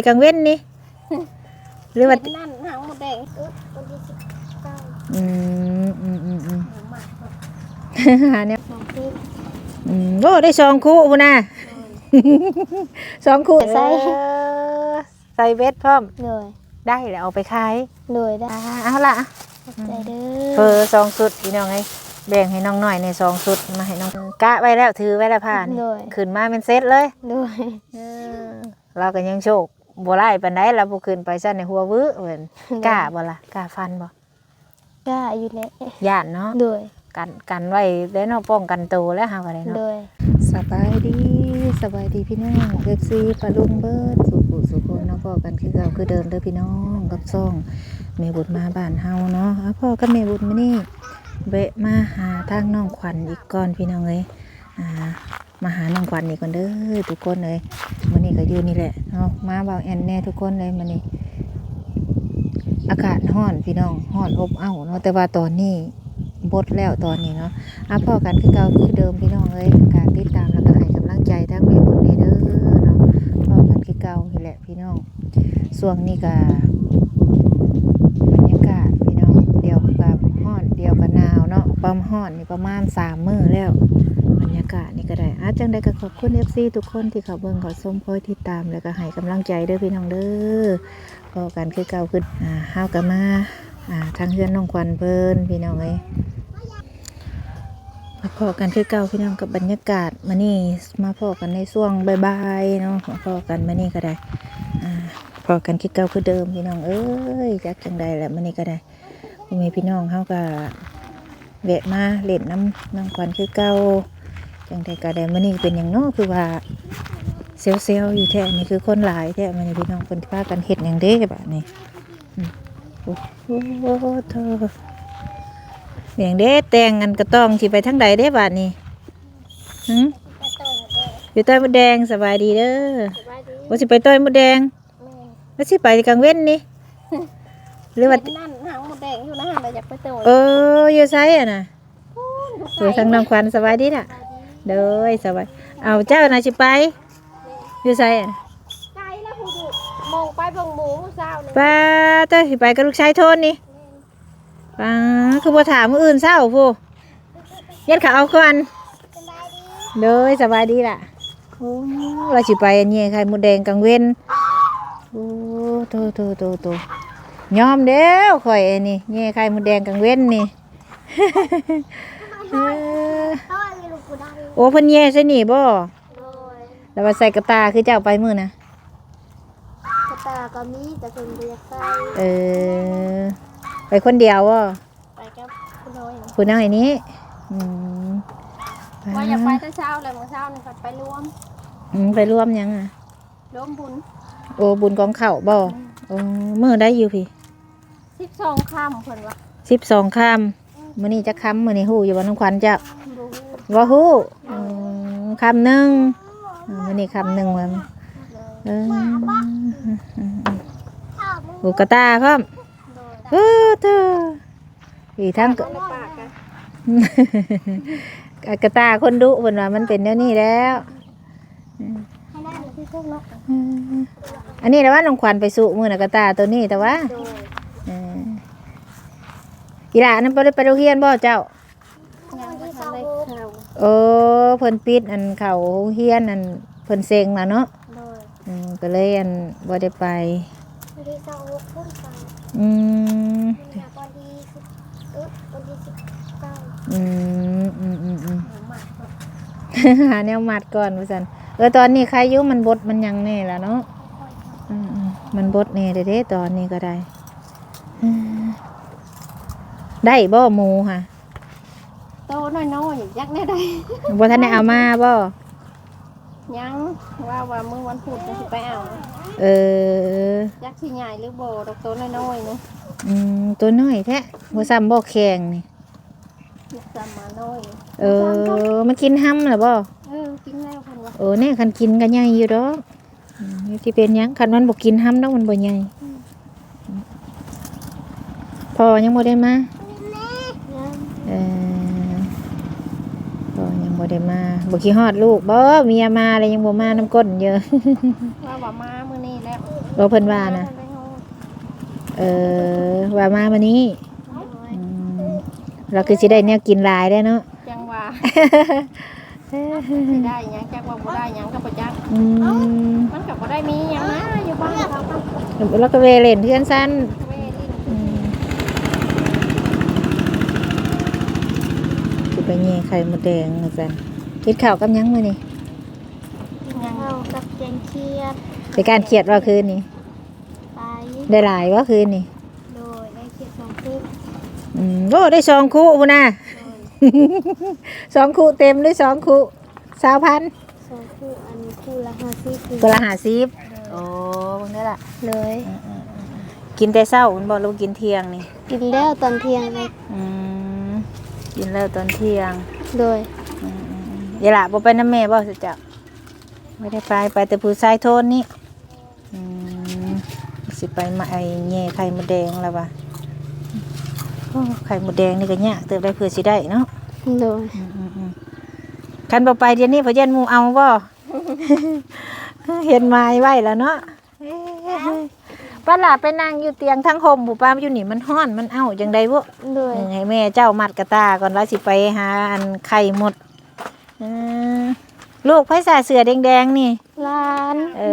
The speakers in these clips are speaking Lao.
ກາງເວັນນີ້ ຫຼືວ່າ ເວັນນັ້ນຫາງມົດແດງ ອືມ ອືມ ອືມ ອືມ ຫາງໝາກ ຫາແນວ ສອງຄູ່ ອືມ ໂອ້ ໄດ້ສອງຄູ່ພຸ້ນນະ ສອງຄູ່ ໃສ່ ເອີ ໃສ່ເບັດພ້ອມ ໂດຍ ໄດ້ແລ້ວເອົາໄປຂາຍ ໂດຍ ໄດ້ ອ່າ ເອົາລະ ຂອບໃຈເດີ ເຟີສອງຊຸດພີ່ນ້ອງເອີຍ ແບ່ງໃຫ້ນ້ອງນ້ອຍແດ່ສອງຊຸດ ມາໃຫ້ນ້ອງ ກະໄວ້ແລ້ວ ຖືໄວ້ແລ້ວຜ້ານີ້ ໂດຍ ຂຶ້ນມາແມ່ນເສັດເລີຍ ໂດຍ ເອີ ລາວກໍຍັງໂຊກບໍ່ຫຼາຍປານໃດ ລາວບໍ່ຂຶ້ນໄປຊັ້ນໃນຫົວວືເພິ່ນ ໂດຍ ກ້າບໍ່ລະ ກ້າຟັນບໍ່? ກ້າຢູ່ແຫຼະ ຢ້ານເນາະ ໂດຍ ກັນ ກັນໄວ້ແລ້ວເນາະ ປ້ອງກັນໂຕແລ້ວເຮົາກໍໄດ້ເນາະ ໂດຍ ສະບາຍດີ ສະບາຍດີພີ່ນ້ອງ ເອັຟຊີ ປ້າລຸງເບິດສູ່ຜູ້ສູ່ຄົນເນາະ ພໍ້ກັນຄືເກົ່າຄືເດີມເດີພີ່ນ້ອງ ກັບຊ່ອງແມ່ບຸນມາບ້ານເຮົາເນາະ ອ່າ ພໍ້ກັບແມ່ບຸນມື້ນີ້ ແວະມາຫາທາງນ້ອງຂວັນອີກກ່ອນພີ່ນ້ອງເອີຍ ອ່າ ມາຫານ້ອງຂວັນອີກກ່ອນເດີທຸກຄົນເອີຍ ມື້ນີ້ກໍຢູ່ນີ້ແຫຼະເນາະ ມາເວົ້າແອນແດ່ທຸກຄົນເອີຍ ມື້ນີ້ອາກາດຮ້ອນພີ່ນ້ອງ ຮ້ອນອົບເອົ້າເນາະ ແຕ່ວ່າຕອນນີ້ບົດແລ້ວຕອນນີ້ເນາະ ອ່າ ພໍ້ກັນຄືເກົ່າຄືເດີມພີ່ນ້ອງເອີຍ ການຕິດຕາມ ແລ້ວກໍໃຫ້ກຳລັງໃຈທາງແມ່ບຸນແດ່ເດີເນາະ ພໍ້ກັນຄືເກົ່ານີ້ແຫຼະ ພີ່ນ້ອງ ຊ່ວງນີ້ກະບັນຍາກາດພີ່ນ້ອງ ດຽວກະຮ້ອນ ດຽວກະໜາວເນາະ ຄວາມຮ້ອນນີ້ປະມານສາມມື້ແລ້ວ ບັນຍາກາດນີ້ກະໄດ້ ອາ ຈັ່ງໃດກະຂອບຄຸນເອັຟຊີທຸກຄົນທີ່ເຂົ້າເບິ່ງເຂົ້າຊົມ ຄອຍຕິດຕາມ ແລ້ວກະໃຫ້ກຳລັງໃຈເດີພີ່ນ້ອງເດີ ພໍ້ກັນຄືເກົ່າຄື ອ່າ ເຮົາກະມາ ອ່າ ທາງເຮືອນນ້ອງຂວັນເພິ່ນພີ່ນ້ອງເອີຍ ພໍ້ກັນຄືເກົ່າພີ່ນ້ອງ ກັບບັນຍາກາດມື້ນີ້ ມາພໍ້ກັນໃນຊ່ວງບ່າຍໆເນາະ ມາພໍ້ກັນມື້ນີ້ກໍໄດ້ ອ່າ ພໍ້ກັນຄືເກົ່າຄືເດີມພີ່ນ້ອງເອີຍ ຈັກຈັ່ງໃດລະມື້ນີ້ກໍໄດ້ ພໍ່ແມ່ພີ່ນ້ອງເຮົາກໍແວະມາຫຼິ້ນນຳນ້ອງຂວັນຄືເກົ່າ ຈັ່ງໃດກໍໄດ້ ມື້ນີ້ເປັນຫຍັງເນາະ ຄືວ່າແຊວໆຢູ່ແທ້ ນີ້ຄືຄົນຫຼາຍແທ້ມື້ນີ້ ພີ່ນ້ອງເພິ່ນພາກັນເຮັດຫຍັງເດ້ບາດນີ້ ອືມ ໂອ້ໂຫ ໂທ້ ແມ່ນຫຍັງເດ້ ແຕ່ງອັນກະຕ້ອງ ຊິໄປທາງໃດເດ້ບາດນີ້ ຫື ຢູ່ຕ່ອຍມົດແດງ ສະບາຍດີເດີ ສະບາຍດີ ໂອ້ ຊິໄປຕ່ອຍມົດແດງ ແມ່ນ ແລ້ວຊິໄປກາງເວັນນີ້ ຫຼືວ່າ ເວັນນັ້ນຫາງມົດແດງຢູ່ນະ ແລ້ວຢາກໄປຕໍ່ ເອີ ຢູ່ໃສຫັ້ນນະ? ພຸ້ນ ຢູ່ໄກ ໂອ້ຍ ທາງນ້ອງຂວັນ ສະບາຍດີລະ ສະບາຍດີ ໂດຍ ສະບາຍ ເອົາ ເຈົ້ານະຊິໄປ ຢູ່ໃສ? ໄກແລ້ວພຸ້ນ ມອງໄປເບິ່ງໝູມື້ເຊົ້ານີ້ ປ້າ ເຈົ້າຊິໄປກັບລູກຊາຍໂທນນີ້ ແມ່ນ ປ້າ ຄືບໍ່ຖ້າມື້ອື່ນເຊົ້າພຸ້ນ ຢ້ານເຂົາເອົາກ່ອນ ສະບາຍດີ ໂດຍ ສະບາຍດີລະ ໂອ້ ວ່າຊິໄປແຍ່ໄຂ່ມົດແດງກາງເວັນ ໂອ້ ໂຕ ໂຕ ໂຕ ໂຕ ຍອມແລ້ວຂ້ອຍອັນນີ້ ແຍ່ໄຂ່ມົດແດງກາງເວັນນີ້ ເອີ ໂອ້ ເພິ່ນແຍ່ໃສ່ນີ້ບໍ່? ໂດຍ ແລ້ວວ່າໃສ່ກະຕ່າຄືເຈົ້າໄປມື້ນະ? ກະຕ່າກໍມີ ແຕ່ເພິ່ນບໍ່ຢາກໃສ່ ເອີ ໄປຄົນດຽວບໍ່? ໄປກັບຜູ້ນ້ອຍ ຜູ້ນ້ອຍນີ້ ອືມ ວ່າຢາກໄປແຕ່ເຊົ້າແລ້ວ ມື້ເຊົ້ານີ້ກໍໄປລວມ ອືມ ໄປລວມຫຍັງອະ? ລວມບຸນ ໂອ້ ບຸນກອງເຂົ້າບໍ່? ອືມ ໂອ້ ມື້ໃດຢູ່ພີ້? ສິບສອງຄ່ຳເພິ່ນວ່າ ສິບສອງຄ່ຳ ອືມ ມື້ນີ້ຈັກຄ່ຳ? ມື້ນີ້ຮູ້ຢູ່ບໍ່ ນ້ອງຂວັນເຈົ້າ? ບໍ່ຮູ້ ບໍ່ຮູ້ ອືມ ຄ່ຳໜຶ່ງ ອືມ ມື້ນີ້ຄ່ຳໜຶ່ງ ເອີ ໂອ້ ກະຕ່າພ້ອມ ໂດຍ ເອີ ເຕີ ອີກທັງ ກະຕ່າຄົນດຸ ເພິ່ນວ່າມັນເປັນແນວນີ້ແລ້ວ ອືມ ອັນນີ້ລະວ່ານ້ອງຂວັນໄປສຸມື້ນະ ກະຕ່າໂຕນີ້ແຕ່ວ່າ ໂດຍ ເອີ ອີຫຼ້ານັ້ນບໍ່ໄດ້ໄປໂຮງຮຽນບໍ່ເຈົ້າ? ຍັງບໍ່ທັນໄດ້ເຂົ້າ ໂອ້ ເພິ່ນປິດອັນເຂົ້າໂຮງຮຽນ ອັນເພິ່ນເສັງລະເນາະ ໂດຍ ອືມ ກໍເລີຍອັນບໍ່ໄດ້ໄປ ວັນທີຊາວຫົກພຸ້ນໄປ ອືມ ວັນທີສິບເອັດ ວັນທີສິບເກົ້າ ອືມ ອືມ ອືມ ອືມ ຫາແນວໝາກກ່ອນ ຫາແນວໝາກກ່ອນວ່າຊັ້ນ ເອີ ຕອນນີ້ໄຄຢູ່ ມັນບົດມັນຫຍັງແດ່ລະເນາະ ອືມ ມັນບົດແດ່ເດ້ ຕອນນີ້ກໍໄດ້ ເອີ ໄດ້ບໍ່ໝູຫະ? ໂຕນ້ອຍໆ ຈັກແນວໃດ ບໍ່ທັນໄດ້ເອົາມາບໍ່? ຍັງ ວ່າ ວ່າມື້ວັນພຸດກໍຊິໄປເອົາ ເອີ ຈັກຊິໃຫຍ່ຫຼືບໍ່ດອກ ໂຕນ້ອຍໆ ນີ້ ອືມ ໂຕນ້ອຍແທ້ ບໍ່ຊ້ຳບໍ່ແຂງນີ້ ຊ້ຳໝານ້ອຍ ເອີ ມັນກິນຮຳລະບໍ່? ເອີ ກິນແລ້ວເພິ່ນວ່າ ໂອ້ ແນ່ ຄັນກິນກໍໃຫຍ່ຢູ່ດອກ ອືມ ຊິເປັນຫຍັງ ຄັນມັນບໍ່ກິນຮຳດອກ ມັນບໍ່ໃຫຍ່ ອືມ ພໍ່ຍັງບໍ່ໄດ້ມາ ຍັງ ເອີ ພໍ່ຍັງບໍ່ໄດ້ມາ ບໍ່ຄິດຮອດລູກບໍ່? ເມຍມາແລ້ວຍັງບໍ່ມານຳກົ້ນຢູ່ ວ່າວ່າມາມື້ນີ້ແລ້ວ ບໍ່ ເພິ່ນວ່ານະ ເອີ ວ່າມາມື້ນີ້ ອືມ ລາວຄືຊິໄດ້ແນວກິນຫຼາຍແດ່ເນາະ ຈັ່ງວ່າ ຊິໄດ້ຫຍັງ ຈັກວ່າບໍ່ໄດ້ຫຍັງກໍບໍ່ຈັກ ອືມ ມັນກໍບໍ່ໄດ້ມີຫຍັງນະ ຢູ່ບ້ານເຮົາກໍ ລາວກໍແວ່ຫຼິ້ນເຮືອນຊັ້ນ ແວ່ຫຼິ້ນ ອືມ ຊິໄປແຍ່ໄຂ່ມົດແດງວ່າຊັ້ນ ກິນເຂົ້າກັບຫຍັງມື້ນີ້? ກິນເຂົ້າກັບແກງຂຽດ ໄປກ້ານຂຽດບໍ່ຄືນນີ້? ໄປ ໄດ້ຫຼາຍບໍ່ຄືນນີ້? ໂດຍ ໄດ້ຂຽດສອງຄູ່ ອືມ ໂອ້ ໄດ້ສອງຄູ່ພຸ້ນນະ ໂດຍ ສອງຄູ່ເຕັມ ໄດ້ສອງຄູ່ ຊາວພັນ ສອງຄູ່ ອັນຄູ່ລະຫ້າສິບ ຄູ່ລະຫ້າສິບ ໂດຍ ໂອ້ ເບິ່ງເດີລະ ໂດຍ ອືມໆໆ ກິນແຕ່ເຊົ້າພຸ້ນບໍ່ ຫຼືກິນທ່ຽງນີ້? ກິນແລ້ວຕອນທ່ຽງເລີຍ ອືມ ກິນແລ້ວຕອນທ່ຽງ ໂດຍ ອືມໆໆ ເອີລະ ບໍ່ໄປນຳແມ່ບໍ່ ເຈົ້າ? ບໍ່ໄດ້ໄປ ໄປແຕ່ຜູ້ຊາຍໂທນນີ້ ອືມ ຊິໄປມາໄອແຍ່ໄຂ່ມົດແດງລະວ່າ ໂອ້ ໄຂ່ມົດແດງນີ້ກໍຍາກເຕີບໄດ໋ ເພື່ອຊິໄດ້ເນາະ ໂດຍ ອືມໆໆ ຄັນບໍ່ໄປດຽວນີ້ ພະຢ້ານໝູ່ເອົາບໍ່? ເຮັດໝາຍໄວ້ລະເນາະ ເອີ ປາຫຼ້າໄປນັ່ງຢູ່ຕຽງທາງຮົ່ມຜູ້ ປາຢູ່ນີ້ມັນຮ້ອນ ມັນເອົ້າຈັ່ງໃດບຸ ໂດຍ ເອີ ໃຫ້ແມ່ເຈົ້າມັດກະຕ່າກ່ອນ ລາວຊິໄປຫາອັນໄຂ່ມົດ ເອີ ລູກໃຜສະເສື້ອແດງໆນີ້? ຫຼານ ເອີ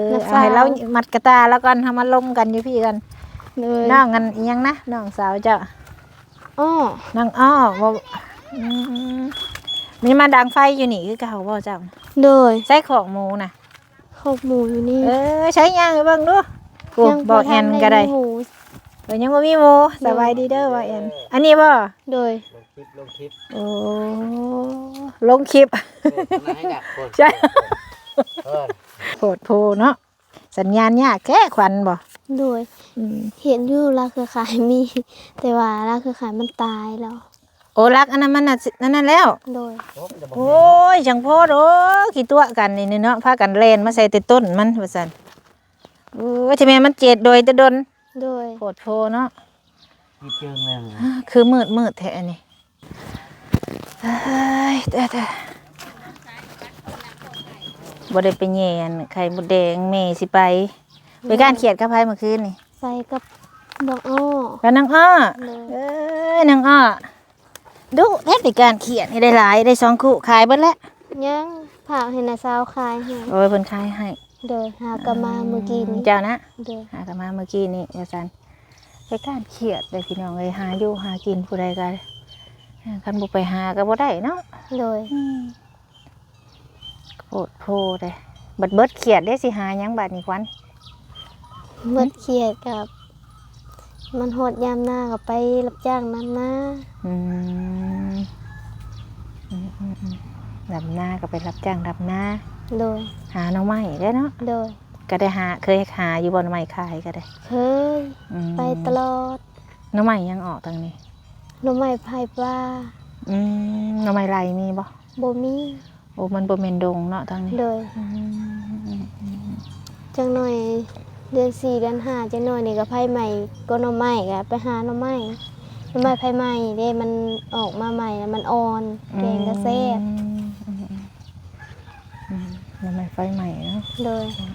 ເອົາໃຫ້ລາວມັດກະຕ່າລາວກ່ອນ ເຮົາມາລົມກັນຢູ່ພີ້ກ່ອນ ໂດຍ ນ້ອງອັນອີ່ຫຍັງນະ ນ້ອງສາວເຈົ້າ? ອ້ອ ນ້ອງອ້ອ ບໍ່ ອືມ ມີມາດັງໄຟຢູ່ນີ້ຄືເກົ່າບໍ່ເຈົ້າ? ໂດຍ ໃສ່ຄອກໝູນະ? ຄອກໝູຢູ່ນີ້ ເອີ ໃສ່ຍ່າງໄປເບິ່ງດູ ໂອ້ ບໍ່ແອນກໍໄດ້ ເອີ ຍັງບໍ່ມີໝູ ສະບາຍດີເດີ ບໍ່ແອນ ອັນນີ້ບໍ່? ໂດຍ ລົງຄລິບ ລົງຄລິບ ໂອ້ ລົງຄລິບ ໂອ້ ໃສ່ ໂພດໂພເນາະ ສັນຍານຍາກແທ້ຂວັນບໍ່? ໂດຍ ອືມ ເຫັນຢູ່ລາວເຄືອຂ່າຍມີ ແຕ່ວ່າລາວເຄືອຂ່າຍມັນຕາຍແລ້ວ ໂອ້ ລັກອັນນັ້ນມັນນະ ອັນນັ້ນແລ້ວ ໂດຍ ໂອ້ຍ ຈັ່ງໂພດ ໂອ້ ຂີ້ຕົວະກັນນີ້ເນາະ ພາກັນແລ່ນມາໃສ່ແຕ່ຕົ້ນມັນວ່າຊັ້ນ ໂອ້ຍ ທີ່ແມ່ນມັນເຈັດໂດຍແຕ່ດົນ ໂດຍ ໂພດໂພເນາະ ຕິດເຈີງແລ້ວ ຄືມືດໆແທ້ອັນນີ້ ເອີຍ ແຕ່ ແຕ່ ບໍ່ໄດ້ໄປແຍ່ໄຂ່ມົດແດງ ແມ່ຊິໄປ ໄປກ້ານຂຽດກັບໃຜມື້ຄືນນີ້? ໄປກັບນ້ອງອ້ອ ກັບນ້ອງອ້ອ ໂດຍ ເອີຍ ນ້ອງອ້ອ ດຸແທ້ ໄປກ້ານຂຽດນີ້ໄດ້ຫຼາຍ ໄດ້ສອງຄູ່ ຂາຍເບິດແລ້ວ? ຍັງ ຝາກໃຫ້ນ້າສາວຂາຍໃຫ້ ໂອ້ຍ ເພິ່ນຂາຍໃຫ້ ໂດຍ ຫາກໍມາມື້ກີ້ນີ້ ເຈົ້ານະ ໂດຍ ຫາກໍມາມື້ກີ້ນີ້ວ່າຊັ້ນ ໄປກ້ານຂຽດເດ້ພີ່ນ້ອງເອີຍ ຫາຢູ່ຫາກິນຜູ້ໃດກໍ ຄັນບໍ່ໄປຫາກໍບໍ່ໄດ້ເນາະ ໂດຍ ອືມ ໂພດໂພເດ້ ບັດເບິດຂຽດເດ້ ຊິຫາຫຍັງບາດນີ້ຂວັນ? ເບິດຂຽດກໍ ມັນຮອດຍາມນາກໍໄປຮັບຈ້າງດຳນາ ອືມ ອືມໆໆ ດຳນາກໍໄປຮັບຈ້າງດຳນາ ໂດຍ ຫາໜໍ່ໄມ້ເດ້ເນາະ ໂດຍ ກໍໄດ້ຫາ ເຄີຍຫາຢູ່ບໍ່ໜໍ່ໄມ້ຂາຍກໍໄດ້? ເຄີຍ ອືມ ໄປຕະຫຼອດ ໜໍ່ໄມ້ຍັງອອກທາງນີ້? ໜໍ່ໄມ້ໄຜ່ປ່າ ອືມ ໜໍ່ໄມ້ໄລ່ມີບໍ່? ບໍ່ມີ ໂອ້ ມັນບໍ່ແມ່ນດົງເນາະທາງນີ້ ໂດຍ ອືມ ຈັກໜ່ອຍເດືອນສີ່ເດືອນຫ້າ ຈັກໜ່ອຍນີ້ກໍໄຟໄໝ້ກໍໜໍ່ໄມ້ ກໍໄປຫາໜໍ່ໄມ້ ໜໍ່ໄມ້ໄຟໄໝ້ເດ້ ມັນອອກມາໃໝ່ແລ້ວມັນອ່ອນ ອືມ ແກງກໍແຊບ ອືມ ອືມ ໜໍ່ໄມ້ໄຟໄໝ້ເນາະ ໂດຍ ອືມ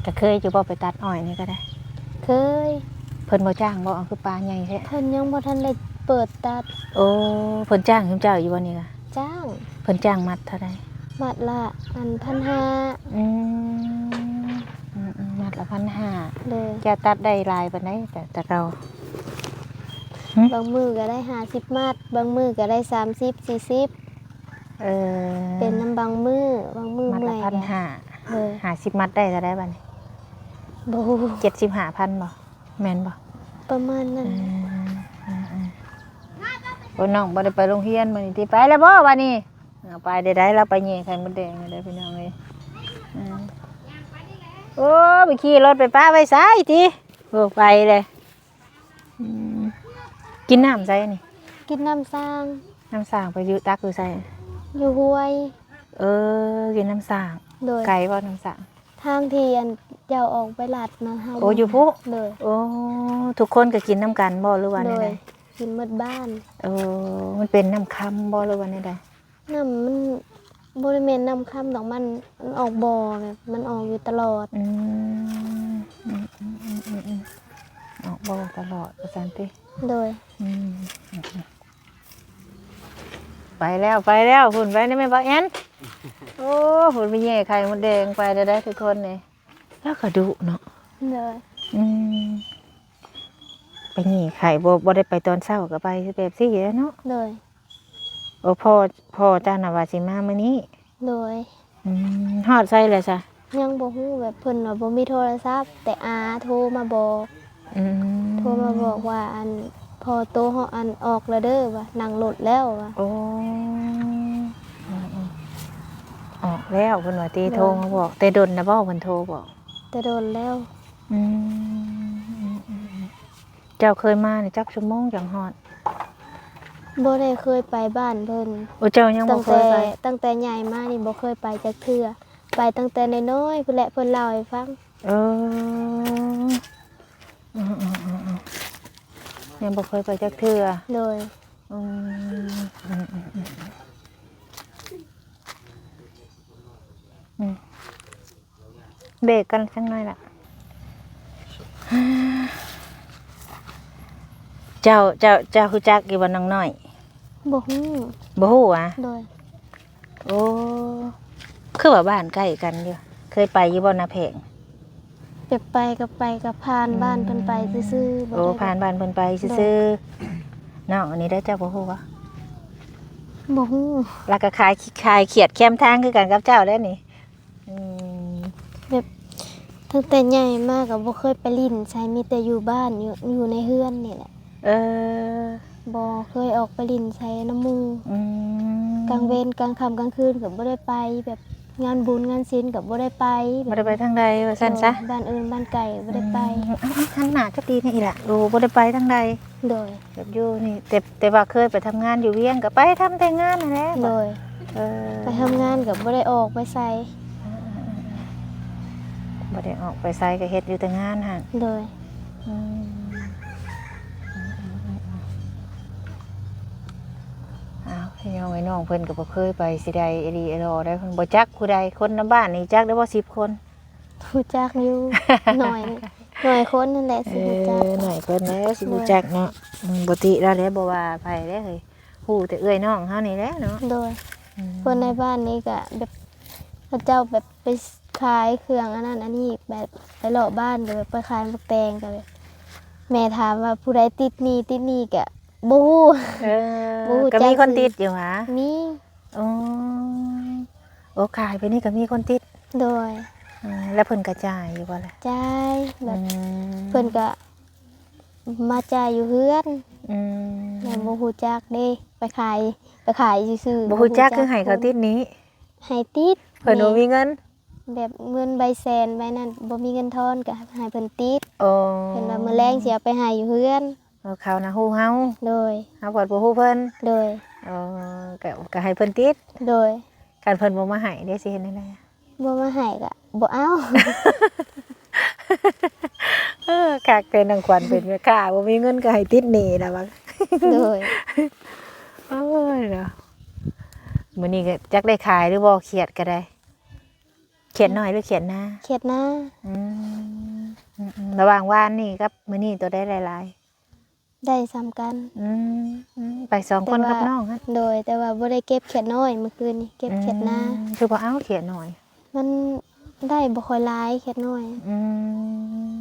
ກໍເຄີຍຢູ່ບໍ່ໄປຕັດອ້ອຍນີ້ກໍໄດ້? ເຄີຍ ເພິ່ນບໍ່ຈ້າງບໍ່? ເອົາ ຄືປ່າໃຫຍ່ແທ້ ເພິ່ນຍັງບໍ່ທັນໄດ້ເປີດຕັດ ໂອ້ ເພິ່ນຈ້າງຊຸມເຈົ້າຢູ່ບໍ່ນີ້ກະ? ຈ້າງ ເພິ່ນຈ້າງມັດເທົ່າໃດ? ມັດລະ ອັນ ພັນຫ້າ ອືມ ອືມໆ ມັດລະພັນຫ້າ ໂດຍ ເຈົ້າຕັດໄດ້ຫຼາຍປານໃດແຕ່ ແຕ່ເກົ່າ? ຫຶ? ບາງມື້ກໍໄດ້ຫ້າສິບມັດ ບາງມື້ກໍໄດ້ສາມສິບ ສີ່ສິບ ເອີ ເປັນນຳບາງມື້ ບາງມື້ເມື່ອຍ ມັດລະພັນຫ້າ ໂດຍ ຫ້າສິບມັດໄດ້ເທົ່າໃດບາດນີ້? ບໍ່ຮູ້ ເຈັດສິບຫ້າພັນບໍ່? ແມ່ນບໍ່? ປະມານນັ້ນ ເອີ ເອີໆ ໂອ້ ນ້ອງບໍ່ໄດ້ໄປໂຮງຮຽນມື້ນີ້ຕິ? ໄປແລ້ວບໍ່ບາດນີ້? ເອົາ ໄປໄດ້ໆ ລາວໄປແຍ່ໄຂ່ມົດແດງເດ້ພີ່ນ້ອງເອີຍ ເອີ ໂອ້ ໄປຂີ່ລົດໄປປະໄວ້ໃສຕິ? ໂອ້ ໄປເລີຍ ອືມ ກິນນ້ຳໃສນີ້? ກິນນ້ຳສ້າງ ນ້ຳສ້າງໄປຢູ່ ຕັກຢູ່ໃສ? ຢູ່ຫ້ວຍ ເອີ ກິນນ້ຳສ້າງ ໂດຍ ໄກບໍ່ນ້ຳສ້າງ? ທາງທີ່ອັນເຈົ້າອອກໄປລັດນະ ເຮົາ ໂອ້ ຢູ່ພຸ້ນ ໂດຍ ໂອ້ ທຸກຄົນກໍກິນນຳກັນບໍ່ ຫຼືວ່າແນວໃດ? ໂດຍ ກິນໝົດບ້ານ ໂອ້ ມັນເປັນນ້ຳຄຳບໍ່ ຫຼືວ່າແນວໃດ? ນ້ຳມັນ ບໍ່ໄດ້ແມ່ນນ້ຳຄ້ຳດອກ ມັນ ມັນອອກບໍ່ ແບບມັນອອກຢູ່ຕະຫຼອດ. ອືມ ອືມໆ ອອກບໍ່ຕະຫຼອດວ່າຊັ້ນຕິ? ໂດຍ. ອືມ ອືມໆ ໄປແລ້ວ ໄປແລ້ວ ພຸ້ນໄປນະແມ່ບ່າວແອນ. ໂອ້ ພຸ້ນໄປແຍ່ໄຂ່ມົດແດງໄປແລ້ວໄດ໋ທຸກຄົນນີ້. ລາວກໍດຸເນາະ. ໂດຍ. ອືມ ໄປແຍ່ໄຂ່ ບໍ່ ບໍ່ໄດ້ໄປຕອນເຊົ້າ ກໍໄປແບບຊີ້ແຫຼະເນາະ. ໂດຍ. ໂອ້ ພໍ່ ພໍ່ເຈົ້ານະວ່າຊິມາມື້ນີ້. ໂດຍ. ອືມ ຮອດໃສແລ້ວຊະ? ຍັງບໍ່ຮູ້ ແບບເພິ່ນວ່າບໍ່ມີໂທລະສັບ ແຕ່ອາໂທມາບອກ. ອືມ ໂທມາບອກວ່າ ອັນ ພໍ່ໂຕເຮົາ ອັນ ອອກແລ້ວເດີວ່າ ນັ່ງລົດແລ້ວວ່າ. ໂອ້ ອືມໆ ອອກແລ້ວເພິ່ນວ່າຕິ. ໂດຍ. ໂທມາບອກ ແຕ່ດົນແລ້ວບໍ່ ເພິ່ນໂທບອກ? ແຕ່ດົນແລ້ວ. ອືມ ເຈົ້າເຄີຍມານີ້ຈັກຊົ່ວໂມງຈັ່ງຮອດ? ບໍ່ໄດ້ເຄີຍໄປບ້ານເພິ່ນ. ໂອ້ ເຈົ້າຍັງບໍ່ເຄີຍໄປ? ຕັ້ງແຕ່ ຕັ້ງແຕ່ໃຫຍ່ມານີ້ບໍ່ເຄີຍໄປຈັກເທື່ອ ໄປຕັ້ງແຕ່ນ້ອຍໆພຸ້ນແຫຼະ ເພິ່ນເລົ່າໃຫ້ຟັງ. ເອີ ອືມໆ ຍັງບໍ່ເຄີຍໄປຈັກເທື່ອ. ໂດຍ. ອືມ ອືມໆ ອືມ ເບຣກກັນຈັກໜ້ອຍລະ. ເຈົ້າ ເຈົ້າ ເຈົ້າຮູ້ຈັກຢູ່ບໍ່ນ້ອງນ້ອຍ? ບໍ່ຮູ້. ບໍ່ຮູ້ຫວາ? ໂດຍ. ໂອ້ ຄືວ່າບ້ານໃກ້ກັນຢູ່ ເຄີຍໄປຢູ່ບໍ່ນາແພງ? ແບບໄປກໍໄປ ກໍຜ່ານ ອືມ ບ້ານເພິ່ນໄປຊື່ໆ. ໂອ້ ບໍ່ໄດ້ ຜ່ານບ້ານເພິ່ນໄປຊື່ໆ. ໂດຍ. ນ້ອງອັນນີ້ໄດ້ ເຈົ້າບໍ່ຮູ້ຫວາ? ບໍ່ຮູ້. ລະກະຂາຍ ຂາຍຂຽດແຄມທາງຄືກັນກັບເຈົ້າແລ້ວນີ້. ອືມ ແບບຕັ້ງແຕ່ໃຫຍ່ມາກໍບໍ່ເຄີຍໄປຫຼິ້ນໃສ ມີແຕ່ຢູ່ບ້ານ ຢູ່ ຢູ່ໃນເຮືອນນີ້ແຫຼະ. ເອີ ບໍ່ເຄີຍອອກໄປຫຼິ້ນໃສນຳໝູ່. ອືມ ກາງເວັນກາງຄ່ຳກາງຄືນກໍບໍ່ໄດ້ໄປ ແບບງານບຸນງານສິນກໍບໍ່ໄດ້ໄປ. ບໍ່ໄດ້ໄປທາງໃດວ່າຊັ້ນຊະ. ໂດຍ. ບ້ານອື່ນບ້ານໄກບໍ່ໄດ້ໄປ. ອືມ ເອົາໆ ຫັນໜ້າຈັກດີແດ່ອີ່ຫຼະ. ໂອ້ ບໍ່ໄດ້ໄປທາງໃດ. ໂດຍ. ແບບຢູ່ນີ້ ແຕ່ ແຕ່ວ່າເຄີຍໄປທຳງານຢູ່ວຽງ ກໍໄປທຳແຕ່ງານຫັ້ນແຫຼະ. ໂດຍ. ເອີ ໄປທຳງານກໍບໍ່ໄດ້ອອກໄປໃສ. ເອີໆໆໆ ບໍ່ໄດ້ອອກໄປໃສ ກໍເຮັດຢູ່ແຕ່ງານຫັ້ນ. ໂດຍ. ອືມ ເອົາ ພີ່ນ້ອງເອີຍ ນ້ອງເພິ່ນກໍບໍ່ເຄີຍໄປຊິໄດ້ອີ່ຫຼີອີ່ຫຼໍໄດ໋ ເພິ່ນບໍ່ຈັກຜູ້ໃດ ຄົນໃນບ້ານນີ້ຈັກໄດ້ບໍ່ ສິບຄົນ? ຮູ້ຈັກຢູ່ ໜ້ອຍ ໜ້ອຍຄົນນັ້ນແຫຼະຊິຮູ້ຈັກ. ເອີ ໜ້ອຍຄົນແຫຼະຊິຮູ້ຈັກເນາະ. ໂດຍ. ອືມ ບໍ່ຕິລະແຫຼະ ບໍ່ວ່າໃຜເດ້ເຮີ້ຍ ຮູ້ແຕ່ເອື້ອຍນ້ອງເຮົານີ້ແຫຼະເນາະ. ໂດຍ. ອືມ ຄົນໃນບ້ານນີ້ກະແບບ ເຂົາເຈົ້າແບບໄປຂາຍເຄື່ອງອັນນັ້ນອັນນີ້ ແບບໄປເລາະບ້ານ ກະແບບໄປຂາຍໝາກແຕງ ກະແບບ ແມ່ຖາມວ່າຜູ້ໃດຕິດໜີ້ ຕິດໜີ້ ກະບໍ່ຮູ້. ເອີ ບໍ່ຮູ້ ກະມີຄົນຕິດຢູ່ຫວາ? ມີ. ອໍ ໂອ້ ຂາຍໄປນີ້ກໍມີຄົນຕິດ. ໂດຍ. ອືມ ແລ້ວເພິ່ນກະຈ່າຍຢູ່ບໍ່ລະ? ຈ່າຍ ແບບ ອືມ ເພິ່ນກະມາຈ່າຍຢູ່ເຮືອນ. ອືມ ແລ້ວບໍ່ຮູ້ຈັກເດ້ ໄປຂາຍ ໄປຂາຍຊື່ໆ. ບໍ່ຮູ້ຈັກ ບໍ່ຮູ້ຈັກ ຄືໃຫ້ເຂົາຕິດໜີ້ ໃຫ້ຕິດ. ເພິ່ນບໍ່ມີເງິນ ແບບເງິນໃບແສນໃບນັ້ນ ບໍ່ມີເງິນທອນ ກະໃຫ້ເພິ່ນຕິດ. ອໍ ເພິ່ນວ່າມື້ແລງຊິເອົາໄປໃຫ້ຢູ່ເຮືອນ. ເອີ ເຂົານະຮູ້ເຮົາ. ໂດຍ. ເຮົາພັດບໍ່ຮູ້ເພິ່ນ. ໂດຍ. ອໍ ກະ ກະໃຫ້ເພິ່ນຕິດ. ໂດຍ. ຄັນເພິ່ນບໍ່ມາໃຫ້ເດ້ ຊິເຮັດແນວໃດ? ບໍ່ມາໃຫ້ກະບໍ່ເອົາ. ເອີ ຄັກແທ້ ນາງຂວັນເປັນແມ່ຄ້າ ບໍ່ມີເງິນກໍໃຫ້ຕິດໜີ້ລະວ່າ. ໂດຍ. ໂອ້ຍເນາະ ມື້ນີ້ກໍຈັກໄດ້ຂາຍຫຼືບໍ່ ຂຽດກໍໄດ້. ຂຽດໜ້ອຍຫຼືຂຽດນາ? ຂຽດນາ. ອືມ ອືມໆ ລະຫວ່າງວານນີ້ກັບມື້ນີ້ໂຕໃດໄດ້ຫຼາຍ? ໄດ້ສ່ຳກັນ. ອືມ ອືມ ໄປສອງຄົນກັບນ້ອງຫັ້ນ. ໂດຍ ແຕ່ວ່າບໍ່ໄດ້ເກັບຂຽດນ້ອຍ ມື້ຄືນນີ້ເກັບຂຽດນາ. ອືມ ຄືບໍ່ເອົາຂຽດນ້ອຍ? ມັນໄດ້ບໍ່ຄ່ອຍຫຼາຍຂຽດນ້ອຍ. ອືມ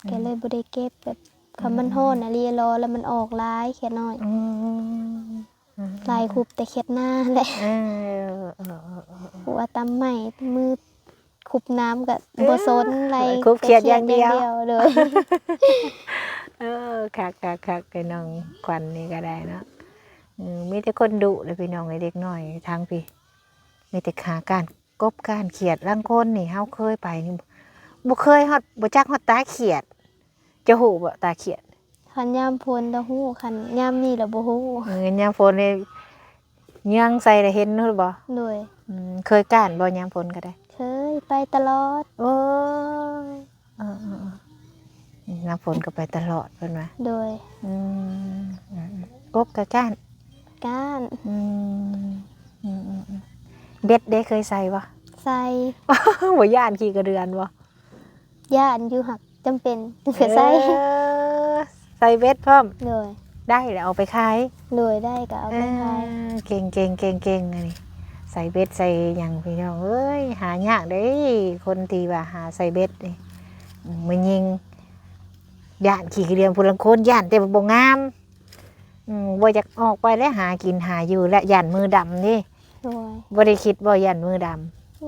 ກະເລີຍບໍ່ໄດ້ເກັບ ແບບ ອືມ ຄັນມັນຮ້ອນອີ່ຫຼີລໍ ແລ້ວມັນອອກຫຼາຍຂຽດນ້ອຍ. ອືມ ອືມ ຫຼາຍຄຸບແຕ່ຂຽດນາແຫຼະ. ເອີ ເອີ ເອີ ເອີ ເອີ ເອີ ຄົບຕຳໄມ້ ມື ຄຸບນ້ຳກໍ ເອີ ບໍ່ສົນ ໄລ່ຄຸບຂຽດຢ່າງດຽວ. ໂດຍ. ເອີ ຄັກໆໆ ໄອ້ນ້ອງຂວັນນີ້ກໍໄດ້ເນາະ. ເອີ ມີແຕ່ຄົນດຸເດ້ພີ່ນ້ອງເອີຍ ເດັກນ້ອຍທາງພີ້ ມີແຕ່ຫາການກົບການຂຽດ. ລາງຄົນນີ້ເຮົາເຄີຍໄປນີ້ ບໍ່ເຄີຍຮອດ ບໍ່ຈັກຮອດຕາຂຽດ. ເຈົ້າຮູ້ບໍ່ຕາຂຽດ? ຄັນຍາມຝົນລະຮູ້ ຄັນຍາມນີ້ລະບໍ່ຮູ້. ເອີ ຍາມຝົນນີ້ຍ່າງໃສ່ລະເຫັນໂລດບໍ່? ໂດຍ. ອືມ ເຄີຍກ້ານບໍ່ຍາມຝົນກໍໄດ້? ເຄີຍ ໄປຕະຫຼອດ. ໂອ້ຍ ເອີໆໆ ຍາມຝົນກໍໄປຕະຫຼອດເພິ່ນວ່າ. ໂດຍ. ອືມ ອືມໆ ກົບກໍກ້ານ? ກ້ານ. ອືມ ອືມໆ ເບັດເດ້ ເຄີຍໃສ່ບໍ່? ໃສ່. ບໍ່ຢ້ານຂີ້ກະເດືອນບໍ່? ຢ້ານຢູ່ ຫາກຈຳເປັນ ເອີ ກໍໃສ່. ໃສ່ເບັດພ້ອມ. ໂດຍ. ໄດ້ແລ້ວເອົາໄປຂາຍ. ໂດຍ ໄດ້ກໍເອົາໄປຂາຍ. ເອີ ເກັ່ງໆໆໆ ອັນນີ້ ໃສ່ເບັດໃສ່ຫຍັງ ພີ່ນ້ອງເອີຍ ຫາຍາກເດ້ ຄົນທີ່ວ່າຫາໃສ່ເບັດນີ້. ອືມ ແມ່ຍິງຢ້ານຂີ້ກະເດືອນ ຜູ້ລາງຄົນຢ້ານແຕ່ວ່າບໍ່ງາມ. ອືມ ບໍ່ຢາກອອກໄປແລ້ວ ຫາກິນຫາຢູ່ແລ້ວ ຢ້ານມືດຳເດ້. ໂດຍ. ບໍ່ໄດ້ຄິດບໍ່ຢ້ານມືດຳ?